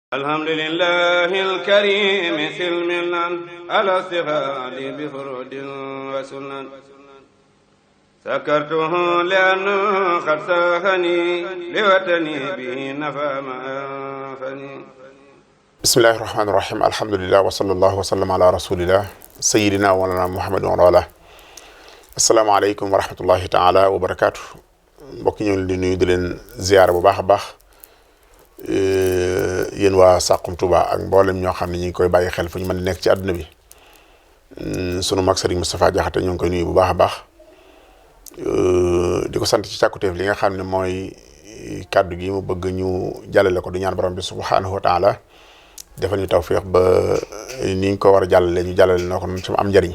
alhamdulillahi alkarimi silmilan ala stighaali bi furudin wa sunan sakartuhu li'anna qad saahani liwatani bihi nafa ma anfani. bismillahi rahmaani rahim alhamdulillah wa sallallahu wa sallam ala rasulillah sayyidina wa lana muhammadin wa ala. asalaamaaleykum wa rahmatullahi taala wa barakaatu. mbokk ñoo ngi leen di nuyu di leen ziyaara bu baax a baax. yéen waa Saxum Touba ak mboolem ñoo xam ne ñu ngi koy bàyyi xel fu ñu mën di nekk ci àdduna bi. sunu mag Serigne Moustapha Diakhaté ñu ngi koy nuyu bu baax a baax. di ko sant ci càkkutéef li nga xam ne mooy kàddu gi mu bëgg ñu jàllale ko du ñaan borom bi subhanahu wa taala defal ñu tawfiq ba ni ñu ko war a jàllale ñu jàllale noo ko noonu ci am njariñ.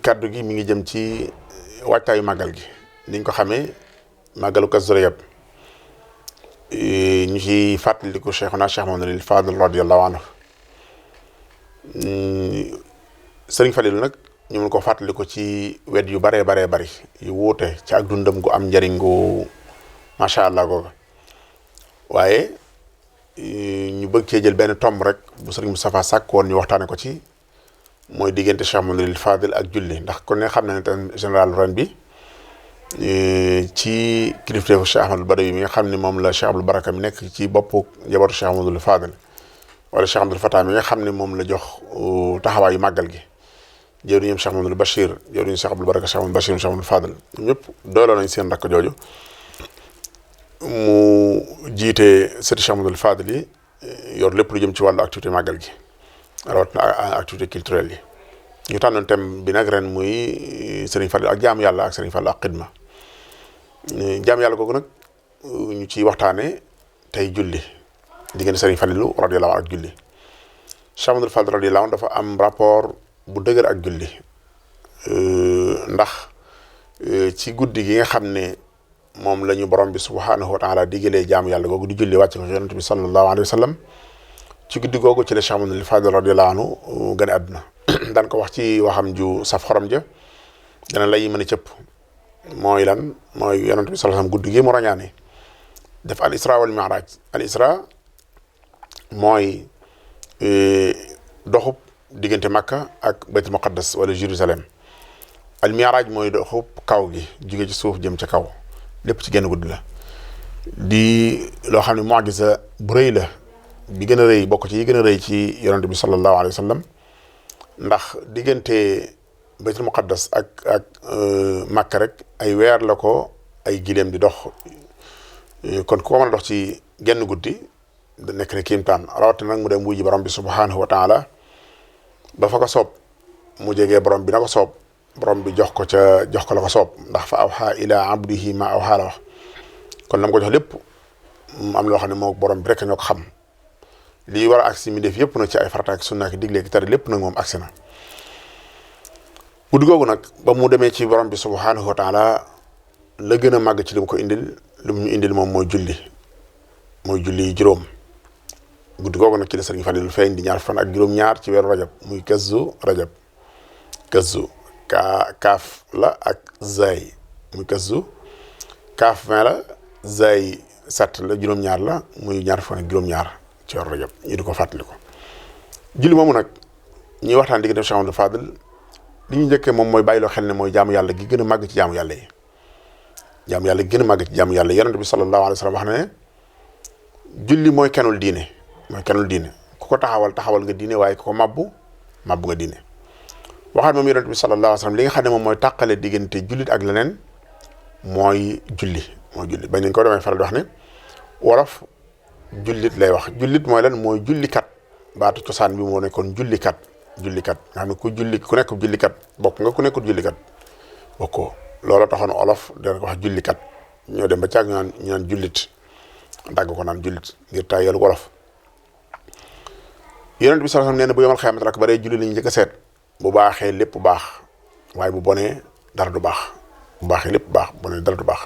kàddu gi mi ngi jëm ci waajtaayu màggal gi niñ ko xamee màggalu Kazu Rajab ñu ci fàttaliku Cheikhuna Cheikh Mouhamadoul Fadil radiyallahu anhu. Sëriñ Falilu nag ñu mun ko fàttaliku ci wet yu baree bari yu wuute ci ak dundam gu am njariñ gu macha allah googa waaye ñu bëgg cee jël benn tomb rek bu Sëriñ Moustapha sàkk woon ñu waxtaane ko ci mooy diggante Cheikh Mouhamadoul Fadil ak julli ndax kon ne xam na ne tam général ren bi ci kilifteefu Cheikh Ahmadul Badawi mi nga xam ne moom la Cheikh Abdul Baraka mi nekk ci boppu njabootu Cheikh Mouhamadoul Fadil wala Cheikh Abdul Fatah mi nga xam ne moom la jox taxawaayu màggal gi jëwriñam Cheikh Mouhamadoul Bachir jëwriñu Cheikh Abdul Baraka Cheikh Mouhamadoul Bachir Cheikh Mouhamadoul Fadil ñëpp dooloo nañ seen rakk jooju mu jiite sëti Cheikh Mouhamadoul Fadil yi yor lépp lu jëm ci wàllu activité màggal gi rawatina activité culturelle yi ñu tànnoon thème bi nag ren muy Serigne Fallou ak jaamu yàlla ak Serigne Fallou ak xidma jaamu yàlla googu nag ñu ciy waxtaane tey julli diggante Serigne Fallou radiyallahu anhu ak julli. Cheikh Mouhamadoul Fadil radiyallahu anhu dafa am rapport bu dëgër ak julli ndax ci guddi gi nga xam ne moom la ñu borom bi subhanahu wa taala diggalee jaamu yàlla googu di julli wàcc ko yonent bi sallallahu alayhi wa sallam ci guddi googu ci la Cheikh Mouhamadoul Fadil radiyallahu anhu gane àdduna daan ko wax ci waxam ju saf xorom ja dana lay mën a cëpp mooy lan mooy yonent bi sallallahu alayhi wasallam guddi gi mu rañaane def al isra wal mi'raj al isra mooy doxub diggante Makka ak baytul muqaddas wala Jérusalem al mi'raj mooy doxub kaw gi jóge ci suuf jëm ca kaw lépp ci genn guddi la di loo xam ne mu'jiza bu rëy la bi gën a rëy bokk ci yi gën a rëy ci yonent bi sallallahu alayhi wasallam ndax diggante baytul muqaddas ak Makka rek ay weer la ko ay gileem di dox kon ku ko mën a dox ci genn guddi da nekk ne kiimtaan rawatina nag mu dem wuji borom bi subhanahu wa taala ba fa ko soob mu jegee borom bi na ko soob borom bi jox ko la ko soob ndax fa awha ila abdihi ma awha la wax kon nam ko jox lépp am loo xam ne moo borom bi rek ñoo ko xam lii war a agsi mi def yëpp nag ci ay farata ak sunna ak digle ki tere lépp nag moom agsi na guddi googu nag ba mu demee ci borom bi subhanahu wa taala la gën a màgg ci li mu ko indil li mu ñu indil moom mooy julli juróom guddi googu nag ci la Sëriñ Falilu feeñ di ñaar fan ak juróom-ñaar ci weeru rajab muy Kazu Rajab Kazu kaaf la ak zay muy Kazu kaaf 20 la zay 7 la juróom-ñaar la muy ñaar fan ak juróom-ñaar ci weeru rajab ñu di ko fàttali ko julli moomu nag ñuy waxtaan diggante Cheikh Mouhamadoul Fadil li ñu njëkkee moom mooy bàyyiloo xel ne mooy jaamu yàlla gi gën a màgg ci jaamu yàlla yi jaamu yàlla gi gën a màgg ci jaamu yàlla yi yonent bi sallallahu alayhi wa sallam wax na ne julli mooy kenul diine ku ko taxawal nga diine waaye ku ko mabbu nga diine waxaat moom yonent bi sallallahu alayhi wa sallam li nga xam ne moom mooy tàqale diggante jullit ak leneen mooy julli bañ nañ ko damay faral di wax ne wolof jullit lay wax jullit mooy lan mooy jullikat baatu cosaan bi moo nekkoon jullikat nga xam ne ku nekk jullikat bokk nga ku nekkul jullikat bokkoo loolu taxoon olof dana ko wax jullikat ñoo dem ba caag ñu naan jullit dagg ko naan jullit ngir tay yelu wolof yonent bi sallallahu alayhi wasallam nee na bu yomal xiyaamat rek bare julli la ñu njëkk a seet bu baaxee lépp baax waaye bu bonee dara du baax bu baaxee lépp baax bu bonee dara du baax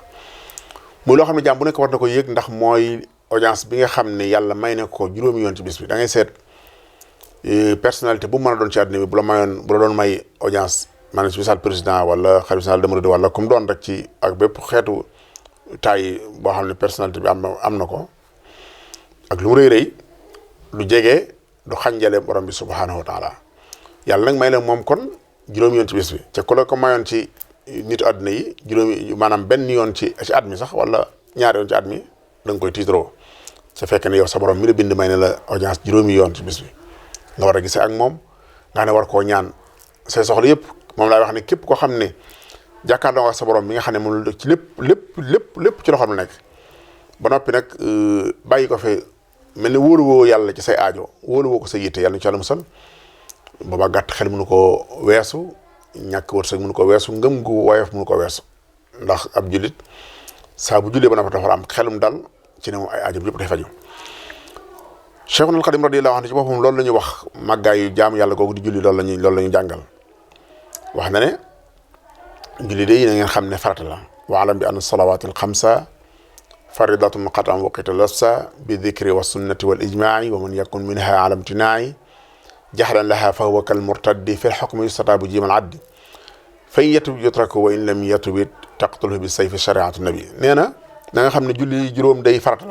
muy loo xam ne jaam bu nekk war na ko yëg ndax mooy audience bi nga xam ne yàlla may na ko juróomi yoon ci bis bi da ngay seet personnalité bu mën a doon ci àddina bi bu la doon may audience maanaam ci misaal président wala xalifa général des mourides wala comme doon rek ci ak bépp xeetu taay boo xam ne personnalité bi am na ko ak lu mu rëy rëy du jege du xànjale borom bi subhanahu wa taala yàlla nag may la moom kon juróomi yoon ci bis bi ca ku la ko mayoon ci nitu àdduna yi juróomi maanaam benn yoon ci at mi sax wala ñaari yoon ci at mi da nga koy tiitaroo ca fekk ne yow sa borom mi la bind may ne la audience juróomi yoon ci bis bi nga war a gisee ak moom nga ne war koo ñaan say soxla yëpp moom laay wax ne képp koo xam ne jàkkaarloo ak sa borom mi nga xam ne moom ci lépp ci loxoom la nekk ba noppi nag bàyyi ko fi mel ne wóolu-woo yàlla ci say aajo wóolu-woo ko sa yitte yàlla na ci yàlla musal booba gàtt xel mënu ko weesu ñàkk wërsëg mënu ko weesu ngëm gu woyof mënu ko weesu ndax ab jullit saa bu jullee ba noppi dafa am xelum dal ci ne moom ay aajo yëpp day faju Cheikhul Khadim radiyallahu anhu ci boppam loolu la ñuy wax màggaayu jaamu yàlla googu di julli loolu la ñu jàngal wax na ne julli de yi na ngeen xam ne farata la wa alam bi anna salawaati al xamsa faridatun qatan waqita lafsa bi dikri wa sunnati wal ijmaai wa man yakun minha ala imtinaai jahlan laha fa huwa kal murtaddi fi lxukmi yustatabu jimal addi fa in yatub yutraku wa in lam yatubit taqtuluhu bi sayfi shariatu nabi nee na da nga xam ne julli juróom day farata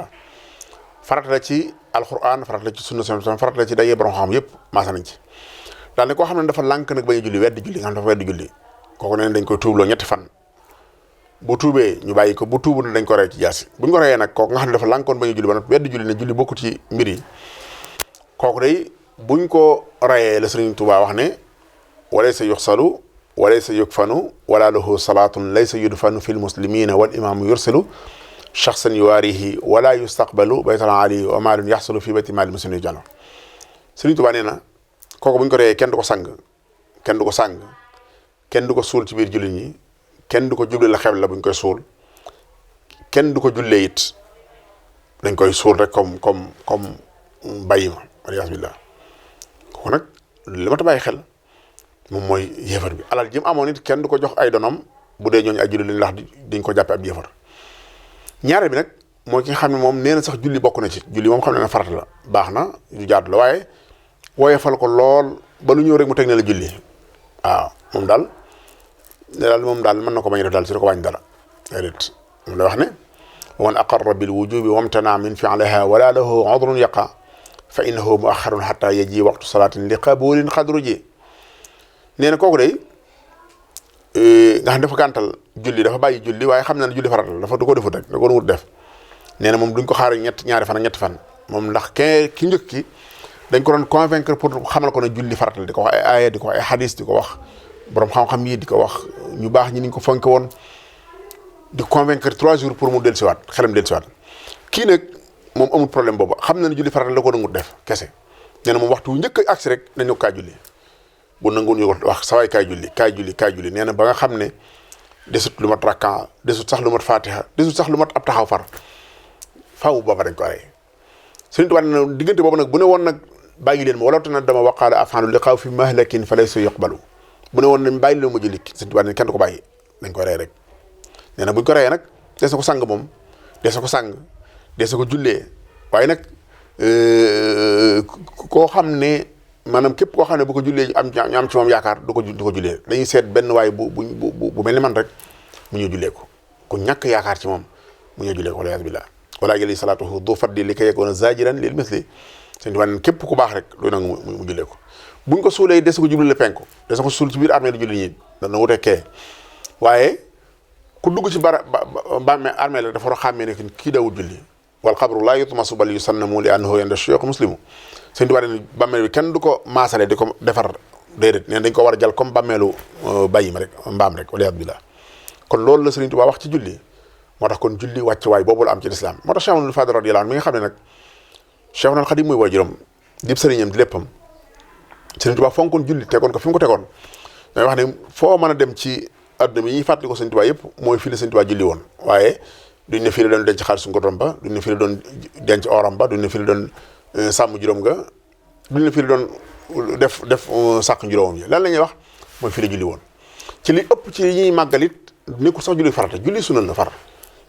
la ci alquran farata la ci sunna farata la ci dayee borom xam yëpp maasa nañ ci daal ne koo xam ne dafa lànk nag bañ a julli weddi julli nga xam dafa weddi julli kooku neen dañ koy tuubloo ñetti fan bu tuubee ñu bàyyi ko bu tuubu ne dañ ko rey ci jaasi buñ ko reyee nag kooku nga xam ne dafa lànkoon bañ a julli ba nag weddi julli ne julli bokku ci mbir yi kooku day buñ ko reyee la Sëriñ Tuubaa wax ne walaysa yuxsalu walaysa yukfanu wala lahu salaatun laysa yudfanu fi lmuslimina wal imaamu yursilu shaxsan yuwaarihi wala yustaqbalu baytan ali wa maalun yaxsulu fi bayti maali muslimin jano Sëriñ Tuubaa nee na kooku buñ ko reyee kenn du ko sang kenn du ko suul ci biir jullit ñi kenn du ko juble la xeble la buñ koy suul kenn du ko jullee it dañ koy suul rek comme bàyyi ma alias billah kooku nag li ma ta bàyyi xel moom mooy yéefar bi alal ji mu amoon it kenn du ko jox ay donom bu dee ñooñu ay julli lañ ndax dañ ko jàppe ab yéefar ñaare bi nag mooy ki nga xam ne moom nee na sax julli bokk na ci julli moom xam ne na farata la baax na du jaadu la waaye woyefal ko lool ba lu ñëw rek mu teg ne la julli waaw moom daal mën na ko bañ a def daal ci da ko wàññi dara déedéet moom la wax ne wa man aqarra bil wujubi wamtana min fi'liha wala lahu udrun yaqa fa innahu muaxarun xata yaji waxtu salaatin li qabulin xadru ji nee na kooku day nga xam dafa gàntal julli dafa bàyyi julli waaye xam na ne julli farata la dafa du ko defut rek da ko wut def nee na moom duñ ko xaar ñaari fan ak ñetti fan moom ndax ki njëkk ki dañ ko doon convaincre pour xamal ko ne julli farata la di ko wax ay aaya di ko wax ay hadis di ko wax borom xam-xam yi di ko wax ñu baax ñi niñ ko fonke woon di convaincre 3 jours pour mu dellusiwaat xelam dellusiwaat kii nag moom amul problème boobu xam na ne julli farata la ko nangut def kese nee na moom waxtu wu njëkk a agsi rek nañ ko kaay julli bu nangu ñu wax sawaay kaay julli nee na ba nga xam ne desut lu mat rakkan desut sax lu mat fatiha desut sax lu mat ab taxaw far faaw booba dañ ko rey Sëriñ Tuubaa ne diggante boobu nag bu ne woon nag bàyyi leen ma wala na dama waqaala af'alu liqaaw fi mahlakin fa laysa yuqbalu bu ne woon nañ bàyyi leen ma julli Sëriñ Tuubaa ne kenn du ko bàyyi dañ ko rey rek nee na buñ ko reyee nag des na ko sang moom des na ko sang des na ko jullee waaye nag koo xam ne maanaam képp koo xam ne bu ko jullee am ci moom yaakaar du ko jullee dañuy seet benn waaye bu mel ni man rek mu ñëw jullee ko ku ñàkk yaakaar ci moom mu ñëw jullee ko wala billah wala jëli salaatuhu du faddi li ka yegoon zajiran lil misli Sëriñ Tuubaa ne képp ku baax rek luy nangu mu jullee ko buñ ko suulee des ko jublale penku des ko suul ci biir armée di julli ñi dana wute kee waaye ku dugg ci armée la dafa war a xàmmee ne kii dawul julli wal xabru laa yutmasu bal yusannamu li annahu inda shuyukh muslimu Sëriñ Tuubaa ne bàmmeel bi kenn du ko maasale di ko defar déedéet neen dañ ko war a jël comme bàmmeelu bàyyi ma rek mbaam rek wala billah kon loolu la Sëriñ Tuubaa wax ci julli moo tax kon julli wàccuwaay boobu la am ci lislaam moo tax Cheikh Ahmadul Fadil radiyallahu anhu mi nga xam ne nag Cheikhul Khadim mooy waajuram dib sëriñam di léppam Sëriñ Tuubaa fonkoon julli tegoon ko fi mu ko tegoon day wax ne foo mën a dem ci adduna bi ñuy fàttali ko Sëriñ Tuubaa yëpp mooy fii la Sëriñ Tuubaa julli woon waaye duñ ne fii la doon denc xaalisu ngotom ba duñ ne fii la doon denc oram ba duñ ne fii la doon sàmm juróom nga duñ ne fii la doon def sàq juróomam yi lan la ñuy wax mooy fii la julli woon ci li ëpp ci ñuy màggalit nekkul sax julli farata julli sunal la far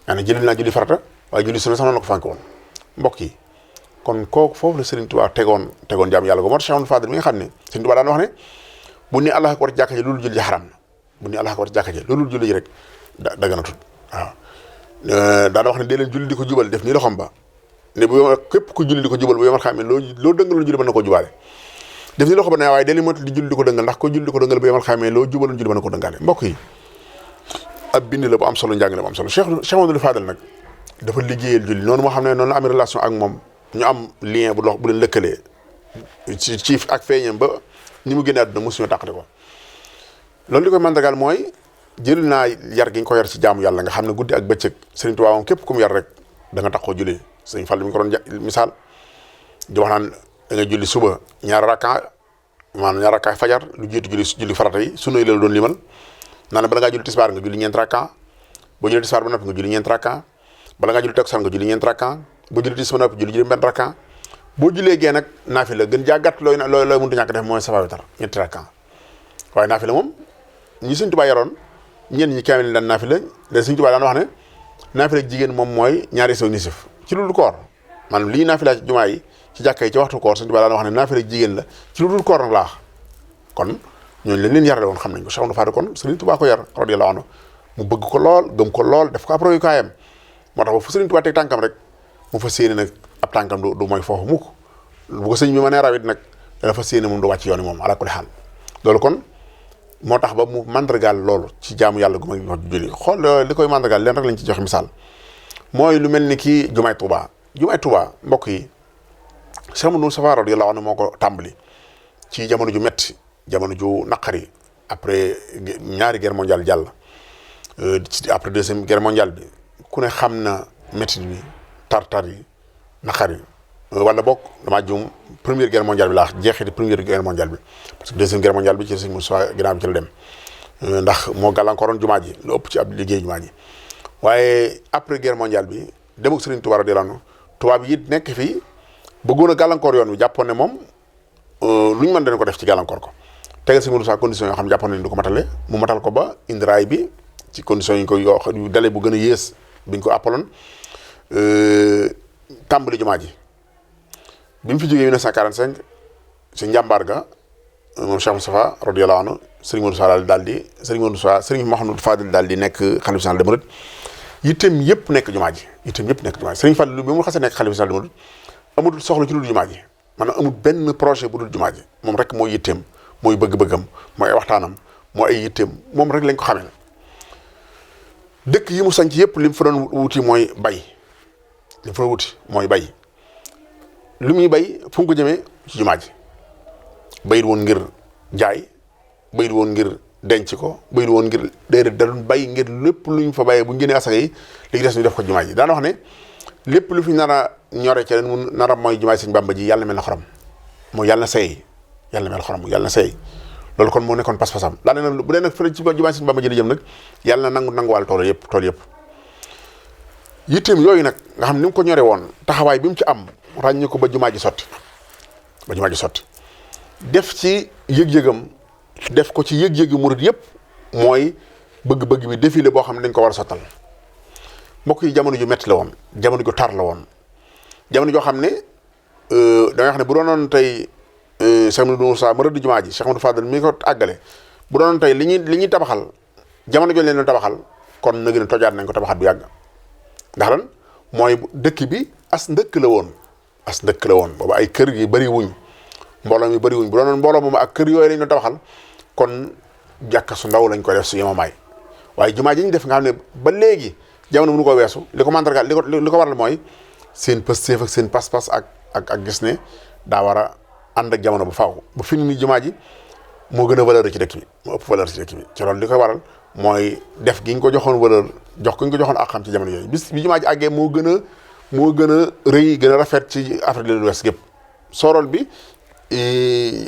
maanaam jëli naa julli farata waaye julli sunna sax noonu la ko fànk woon mbokk yi kon kooku foofu la Sëriñ Tuubaa tegoon jaam yàlla ko moo tax Cheikh Ahmadou Fadil mi nga xam ne Sëriñ Tuubaa daan wax ne bu ni Allah akbar ci jàkka ji loolu julli ji xaram na bu ni Allah akbar ci jàkka ji loolu julli ji rek dagana tut waaw daana wax ne dee leen julli di ko jubal def nii loxom ba ne bu képp ku julli di ko jubal bu yomal xamee loo dëngaloon julli mën na koo jubaale def ni loxo ba ne waaye deli mot di julli di ko dëngal ndax ko julli di ko dëngal bu yomal xamee loo jubaloon julli mën na ko dëngaale mbokk yi ab bind la bu am solo njàng la bu am solo Cheikh Amadou Fadal nag dafa liggéeyal julli noonu moo xam ne noonu la am relation ak moom ñu am lien bu leen lëkkalee ci ak feeñam ba ni mu génne àdduna mosuñu tàqate ko loolu li koy mandargaal mooy jël naa yar gi ñu ko yar ci jaamu yàlla nga xam ne guddi ak bëccëg Sëriñ Tuubaa moom képp ku mu yar rek da nga taxoo julli Sëriñ Fall mi ngi ko doon misaal di wax naan da nga julli suba ñaari rakka fajar lu jiitu julli farata yi sunna yi la doon limal naan bala ngaa julli tisbaar nga julli ñeent rakka boo julli tisbaar ba noppi nga julli ñeent rakka bala ngaa julli takkusaan nga julli ñeent rakka boo julli tisbaar ba noppi julli benn rakka boo jullee gee nag naafila gën jaa gàtt looy mënut a ñàkk def mooy safa witar ñetti rakka waaye naafila moom ñi Sëriñ Tuubaa yaroon ñenn ñi kaamil daan naafila léegi Sëriñ Tuubaa daan wax ne naafila jigéen moom mooy ñaari saw nisif ci lu dul koor maanaam lii naafila ci jumaa yi ci jàkka yi ci waxtu koor Sëriñ Tuubaa daan wax ne naafila jigéen la ci lu dul koor nag laax kon ñooñu leen yarale woon xam nañ ko Cheikh Amadou Fadal kon Sëriñ Tuubaa ko yar radiyallahu anhu mu bëgg ko lool gëm ko lool def ko ab royukaayam moo tax ba fu Sëriñ Tuubaa teg tànkam rek mu fa séeni nag ab tànkam du mooy foofu mukk bu ko sëñ bi ma nee rawit nag dana fa séeni moom du wàcc yoon moom ala kulli xaal loolu kon moo tax ba mu mandargaal loolu ci jaamu yàlla gu mag wax julli xool li koy mandargaal leen rek lañ ci joxe misaal mooy lu mel ni kii jumaay Tuubaa mbokk yi Cheikh Amadou Moustapha radiyallahu anhu moo ko tàmbali ci jamono ju metti jamono ju naqari après ñaari guerre mondiale jàll après deuxième guerre mondiale bi ku ne xam na métti bi tar yi naqari wala bokk damaa juum première guerre mondiale bi laa jeexiti première guerre mondiale bi parce que deuxième guerre mondiale bi ci Sëriñ Moussa ginnaaw bi ci la dem ndax moo gàllankooroon jumaa ji lu ëpp ci ab liggéey jumaa ji waaye après guerre mondiale bi dem ak Sëriñ Tuubaa radiyallaahu anhu tubaab yi nekk fii bëggoon a gàllankoor yoon wi jàppoon ne moom lu ñu mën dañ ko def ci gàllankoor ko tegal Sëriñ Moussa condition yoo xam ne jàppoon nañ du ko matale mu matal ko ba indi raay bi ci condition yi ko yoo dale bu gën a yées biñ ko appaloon tàmbali jumaa ji bi mu fi jógee 1945 ci njàmbaar ga moom Cheikh Moustapha radiyallahu anhu Serigne Mouhamadou Fadil daal di nekk xalifa général des mourides yitteem yëpp nekk jumaa ji Serigne Fadil bi mu xasee nekk xalifa général des mourides amul soxla ci lu dul jumaa ji maanaam amul benn projet bu dul jumaa ji moom rek mooy yitteem mooy bëgg-bëggam mooy ay waxtaanam mooy ay yitteem moom rek lañ ko xamee dëkk yi mu sanc yëpp li mu fa doon wuti mooy bay lu muy bay fu mu ko jëmee ci jumaa ji bayit woon ngir jaay bayit woon ngir denc ko bayit woon ngir déedéet da doon bay ngir lépp lu ñu fa bayee bu ñu génnee asaka yi léegi des ñu def ko jumaa ji daana wax ne lépp lu fi nar a ñore ca ren mu nar a mooy jumaa ji Sëñ Bàmba ji yàlla na mel na xorom mooy yàlla na seey yàlla na mel xorom yàlla na seey loolu kon moo nekkoon pas-pasam daane nag bu dee nag fële ci jumaa ji Sëñ Bàmba ji di jëm nag yàlla na nanguwaal tool yëpp yitteem yooyu nag nga xam ni mu ko ñore woon taxawaay bi mu ci am ràññee ko ba jumaa ji sotti def ci yëg-yëgam def ko ci yëg-yëgi murid yëpp mooy bëgg-bëgg bi défilé boo xam ne dañ ko war a sottal mbokk yi jamono ju metti la woon jamono ju tar la woon jamono joo xam ne da nga xam ne bu doonoon tey Cheikh Amadou Moussa ma rëdd jumaa ji Cheikh Amadou Fadal mi ko àggale bu doonoon tey li ñuy tabaxal jamono jooju leen doon tabaxal kon na gën a tojaat nañ ko tabaxat bu yàgg ndax lan mooy dëkk bi as ndëkk la woon booba ay kër yi bëri wuñ mbooloo mi bëri wuñ bu doonoon mbooloo moom ak kër yooyu lañ doon tabaxal kon jàkka su ndaw lañ ko def su yemamaay waaye jumaa ji ñu def nga xam ne ba léegi jamono mënu ko weesu li ko mandargaal li ko waral mooy seen pësteef ak seen pas-pas ak gis ne daa war a ànd ak jamono bu faaw bu fi ni jumaa ji moo gën a valeur ci dëkk bi moo ëpp valeur ci dëkk bi ci loolu li koy waral mooy def gi ñu ko joxoon valeur jox ko ñu ko joxoon ak xam ci jamono yooyu bis bi jumaa ji àggee moo gën a rëy gën a rafet ci Afrique de l'Ouest gépp sorol bi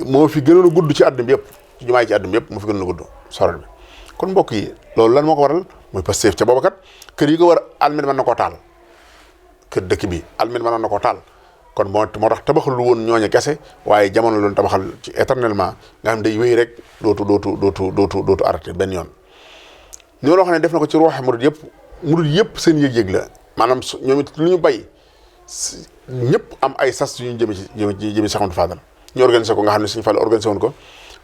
moo fi gënoon a gudd ci àdduna bi yëpp ci jumaa yi ci àdduna bi yëpp moo fi gënoon a gudd sorol bi kon mbokk yi loolu lan moo ko waral mooy Pastef ca booba kat kër yi ko war almet mën na koo taal kër dëkk bi almet mën na koo taal kon moo tax tabaxal lu woon ñooñu kese waaye jamono loon tabaxal ci éternellement nga xam day wéy rek dootu arrêté benn yoon ñoo loo xam ne def na ko ci ruuxe murid yëpp seen yëg-yëg la maanaam ñoom it lu ñu bay ñëpp am ay sas yu ñu jëme ci Cheikh Amadou Fadal ñu organisé ko nga xam ne Sëñ Fall organisé woon ko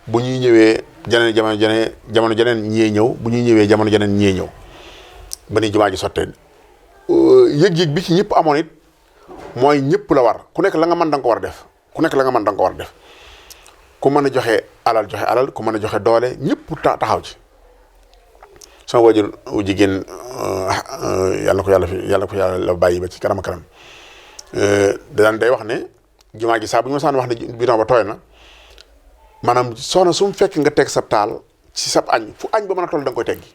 bu ñuy ñëwee jamono jeneen ñee ñëw bu ñuy ñëwee jamono jeneen ñee ñëw ba ni jumaa ji sottee yëg-yëg bi ci ñëpp amoon it mooy ñëpp la war ku nekk la nga mën da nga ko war a def ku nekk la nga mën da nga ko war a def ku mën a joxe alal ku mën a joxe doole ñëpp taxaw ci. sama wajur wu jigéen yàlla ko yàlla bàyyi ba ci kanam kanam day wax ne jumaa ji saa bu ñu ma saan wax ne bidon ba tooy na maanaam soxna su mu fekk nga teg sab taal ci sab añ fu añ ba mën a toll da nga koy teggi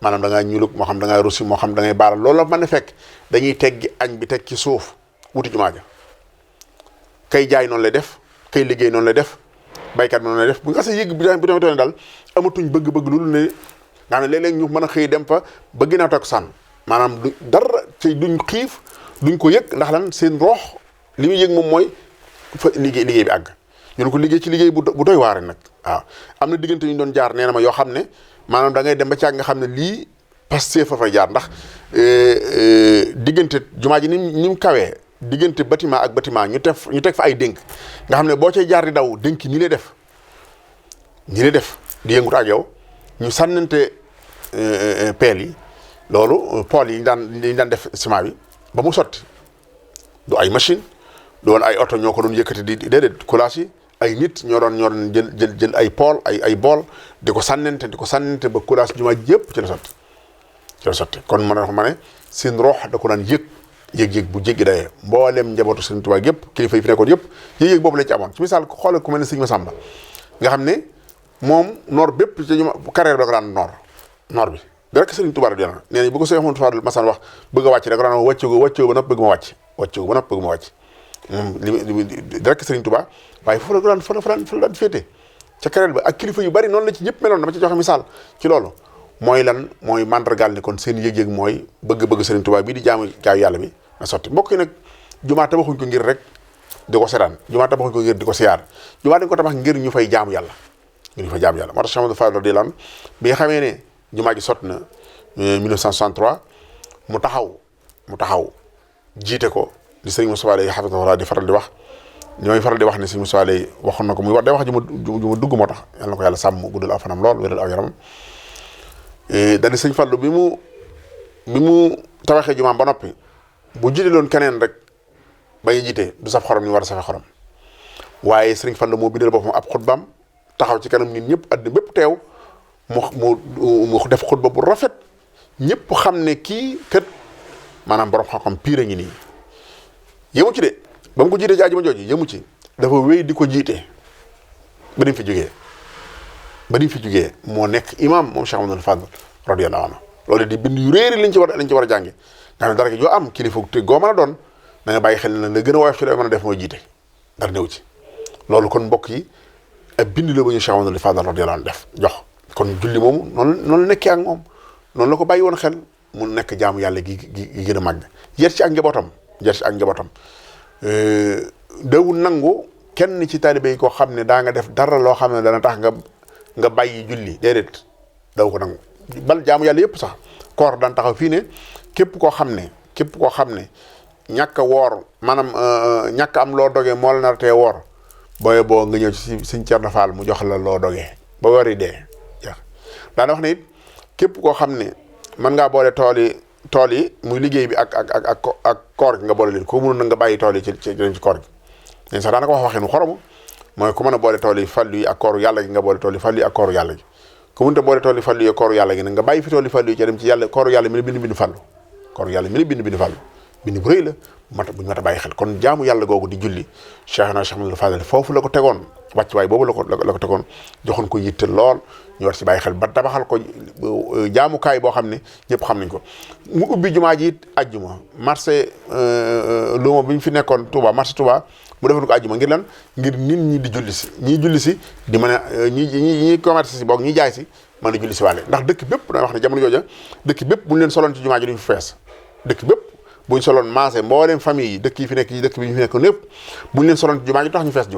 maanaam da ngaa ñuulug moo xam da ngaa russi moo xam da ngay baaral loolu la mën a fekk dañuy teggi añ bi teg ci suuf wuti jumaa ja kay jaay noonu lay def kay liggéey noonu lay def baykat bi noonu lay def bu nga xasee yëgg bi dama tooy daal amatuñ bëgg-bëgg loolu ne nga xam ne léeg-léeg ñu mën a xëy dem fa ba ginnaaw takkusaan maanaam du dara ci duñ xiif duñ ko yëg ndax lan seen roox li muy yëg moom mooy fa liggéey bi àgg ñu ne ko liggéey ci liggéey bu doy waare nag waaw am na diggante ñu doon jaar nee na ma yoo xam ne maanaam da ngay dem ba caag nga xam ne lii Pastef fa fay jaar ndax diggante jumaa ji ni mu kawee diggante bâtiment ak bâtiment ñu teg fa ay dénk nga xam ne boo cay jaar di daw dénk ñi lay def di yëngut ak yow ñu sànnante peel yi loolu pool yi ñu daan def ciment bi ba mu sotti du ay machine doon ay oto ñoo ko doon yëkkati di déedéet coulage yi ay nit ñoo doon jël ay pool ay bool di ko sànnante ba coulage jumaa yëpp ci la sotti kon ma ne seen roox da ko daan yëg bu jéggi dayee mboolem njabootu Sëriñ Tuubaa yëpp kilifa yi fi nekkoon yëpp yëg boobu lañ ci amoon ci misaal xoolal ku mel ne Sëriñ Masamba nga xam ne moom noor bépp ci carrière da ko daan noor bi rek Sëriñ Tuubaa di nee nañ bu ko Sëriñ Ahmadu Fadal Masaan wax bëgg a wàcc da ko daan wàccoo ba nopp bëgg ma wàcc moom li rek Sëriñ Tuubaa waaye foofu la daan féete ca carrière ba ak kilifa yu bari noonu la ci ñëpp meloon dama ci joxe misaal ci loolu mooy mandargaal ni kon seen yëg-yëg mooy bëgg Sëriñ Tuubaa bii di jaamu yàlla bi na sotti mbokk yi nag jumaa tabaxuñ ko ngir rek di ko seetaan jumaa tabaxuñ ko ngir di ko siyaar jumaa dañ ko tabax ngir ñu fay jaamu yàlla moo tax Cheikh Amadou Fadal radiyallahu anhu bi nga xamee ne jumaa ji sotti na 1963 mu taxaw jiite ko li Sëriñ Moustapha Lay hafidahullah di faral di wax ñooy faral di wax ne Sëriñ Moustapha Lay waxoon na ko muy wax day wax ju ma dugg moo tax yàlla na ko yàlla sàmm guddal aw fanam lool wéral aw yaramam dani Sëriñ Fallu bi mu tabaxee jumaa ba noppi bu jiite loon keneen rek ba ñu jiite du saf xorom ñu war a safe xorom waaye Sëriñ Fallu moo bindal boppam ab xutbaam taxaw ci kanam nit ñëpp àddina bépp teew mu def xutba bu rafet ñëpp xam ne kii kët maanaam borom xam-xam pire ngi nii yëmu ci de ba mu ko jiitee ci àjjuma jooju yëmu ci dafa wéy di ko jiite ba ni mu fi jógee moo nekk imam moom Cheikh Amadou Fadal radiyallahu anhu loolu di bind yu réeri lañ ci war a jànge nga xam ne dara joo am kilifa te goo mën a doon da nga bàyyi xel ne la gën a woyof ci la mën a def mooy jiite dara néew ci loolu kon mbokk yi ak bind la ba ñu Cheikh Amadou Fadal radiyallahu anhu def jox kon julli moomu noonu la nekkee ak moom noonu la ko bàyyi woon xel mu nekk jaamu yàlla gi gën a màgg yar ci ak njabootam dawul nangu kenn ci taalibe yi koo xam ne daa nga def dara loo xam ne dana tax nga bàyyi julli déedéet daw ko nangu bal jaamu yàlla yëpp sax koor daan taxaw fii ne képp koo xam ne ñàkk a woor maanaam ñàkk am loo dogee moo la nar tee woor booye boo nga ñëw ci Sëriñ Cerno Faal mu jox la loo dogee ba wari dee jeex daana wax ne it képp koo xam ne mën ngaa boole tool yi muy liggéey bi ak koor gi nga boole leen ko mënul na nga bàyyi tool yi ci koor gi dañ sax daanaka wax waxee nu xoromu mooy ku mën a boole tool yi fàllu yi ak kooru yàlla gi nga boole tool yi fàllu yi ak kooru yàlla gi ku mënta boole tool yi fàllu yi ak kooru yàlla gi nag nga bàyyi fi tool yi fàllu yi ca dem ci yàlla kooru yàlla mi la bind fàllu kooru yàlla mi la bind fàllu bind bu rëy la buñu mat a bàyyi xel kon jaamu yàlla googu di julli Cheikh Amadou Fadal foofu la ko tegoon wàccuwaay boobu la ko tegoon joxoon ko yitte lool ñu war ci bàyyi xel ba tabaxal ko jaamukaay boo xam ne ñëpp xam nañ ko mu ubbi jumaa ji it ajjuma marché luuma bi ñu fi nekkoon Touba marché Touba mu defoon ko ajjuma ngir lan ngir nit ñi di julli si ñii julli si di mën a ñi commerce si boog ñi jaay si mën a julli si wàlle ndax dëkk bépp da wax ne jamono jooja dëkk bépp bu ñu leen soloon ci jumaa ji duñu fi fees dëkk bépp bu ñu soloon maasé mbooleem famille yi dëkk yi fi nekk yi dëkk bi ñu fi nekk népp bu ñu leen soloon ci jumaa ji tax ñu fees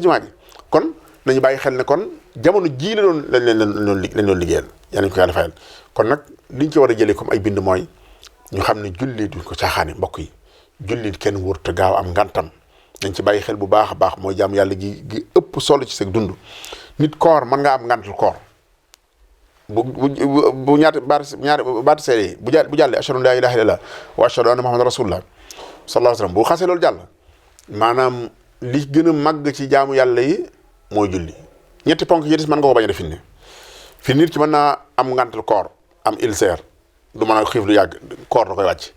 jumaa ji kon nañu bàyyi xel ne kon jamono jii la doon lañ doon liggéeyal yaa nañ ko yàlla fayal kon nag liñ ci war a jëlee comme ay bind mooy ñu xam ne julli duñ ko caaxaane mbokk yi julli kenn wër te gaaw am ngantam nañ ci bàyyi xel bu baax a baax mooy jaamu yàlla gi ëpp solo ci sa dund nit koor mën nga am ngantul koor bu ñaari baati seede yi bu jàllee ashhadu an laa ilaaha illallaah wa ashhadu anna muhammadan rasulullah sallallahu alayhi wasallam bu xasee loolu jàll maanaam li gën a màgg ci jaamu yàlla yi mooy julli. ñetti ponk yi des mën nga ko bañ a def fi nit ki mën naa am ngantal koor am ulcère du mën a xiif lu yàgg koor da koy wàcc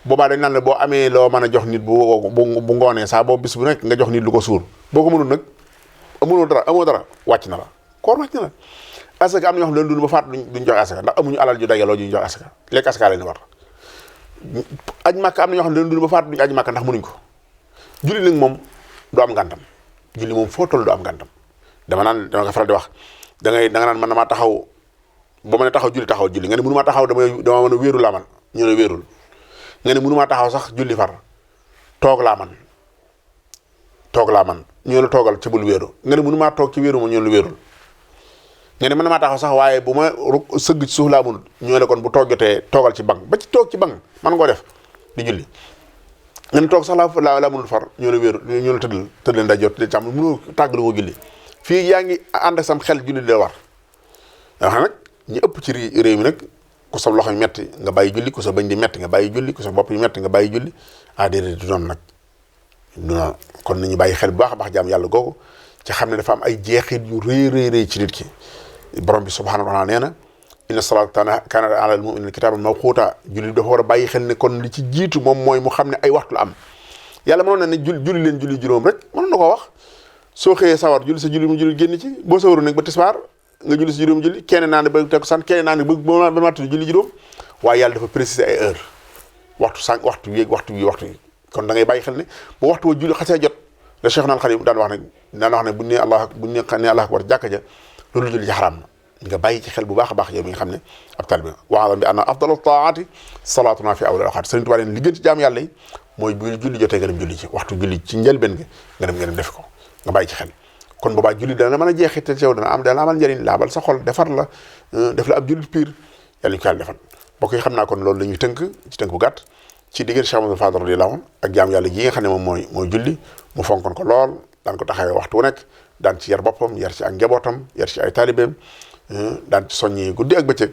boobaa dañ naan la boo amee loo mën a jox nit bu ngoonee saa boobu bis bu nekk nga jox nit lu ko suur boo ko mënul nag amoo dara wàcc na la koor wàcc na la. asaka am na ñoo xam ne dund ba faat duñ joxe asaka ndax amuñu alal ju dajaloo ju ñu joxe asaka lekk asaka leen war aj màkk am na ñoo xam ne dund ba faat duñ aj màkk ndax mënuñ ko. julli nag moom du am ngàntam julli moom foo toll du am ngàntam dama ko faral di wax da nga naan man damaa taxaw ba ma ne taxaw julli nga ne mënu maa taxaw dama mën a wéeru laa man ñu ne wéerul nga ne mënu maa taxaw sax julli far toog laa man ñu la toogal ci bul wéeru nga ne mënu maa toog ci wéeru ma ñu la wéerul nga ne mën maa taxaw sax waaye bu ma sëgg ci suuf laa mënut ñu ne kon bu toog jotee toogal ci bank ba ci toog ci bank man ngoo def di julli nga ne toog sax laa mënul far ñu la wéeru ñu la tëddal nday jot tëddal càmm mënu tàggalu ko julli fii yaa ngi ànd ak sam xel julli di la war yoo xam nag ñu ëpp ci réew mi nag ku sa loxo metti nga bàyyi julli ku sa bañ di metti nga bàyyi julli ku sa bopp yi metti nga bàyyi julli déedéet du noonu nag du noonu kon nañu bàyyi xel bu baax a baax jaam yàlla googu ci xam ne dafa am ay jeexit yu rëy ci nit ki borom bi subhanahu wa taala nee na inna salaata kaanat alal mu'minina kitaaban mawquuta julli dafa war a bàyyi xel ne kon li ci jiitu moom mooy mu xam ne ay waxtu la am yàlla mënoon na ne julli leen julli juróom rek mënoon na koo wax soo xëyee sawar julli sa julli mu julli génn ci boo sawaru nag ba tisbaar nga julli sa juróom julli kenn naa ne ba takkusaan kenn naa ne ba matt julli juróom waaye yàlla dafa préciser ay heure waxtu yi kon da ngay bàyyi xel ne bu waxtu wa julli xasee jot la Cheikh nal Xadim daan wax ne bu ne Allah akbar jàkka ja loolu julli ci xaraam na nga bàyyi ci xel bu baax a baax yow mi nga xam ne ab taalibe waalam bi anna afdalu taati salaatuna fi awwal awqaat Sëriñ Tuubaa leen li gën ci jaam yàlla yi mooy bu julli jotee nga dem julli ci waxtu julli ci njëlbeen nga dem def ko nga bàyyi ci xel kon boobaa julli dana mën a jeexital ci yow dana amal njëriñ laabal sa xol defar la def la ab jullit piir yàlla ñu ko yàlla defal mbokk yi xam naa kon loolu la ñuy tënk ci tënk bu gàtt ci diggante Cheikh Amadou Fadal radiyallahu anhu ak jaam yàlla ji nga xam ne moom mooy julli mu fonkoon ko lool daan ko taxawee waxtu wu nekk daan ci yar boppam yar ci ak njabootam yar ci ay taalibeem daan ci soññee guddi ak bëccëg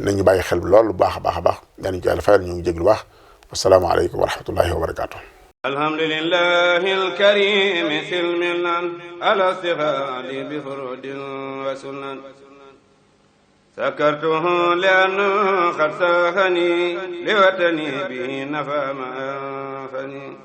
nañu bàyyi xel lool lu baax a baax yaa ñu ko yàlla fayal ñu ngi jéglu baax wasalaamaaleykum wa rahmatullahi wa barakaatu. alhamdulillahi alkarimi silmilan ala stighaali bi furudin wa sunan sakartuhu li'annahu qad saxani liwatani bihi nafa ma anfani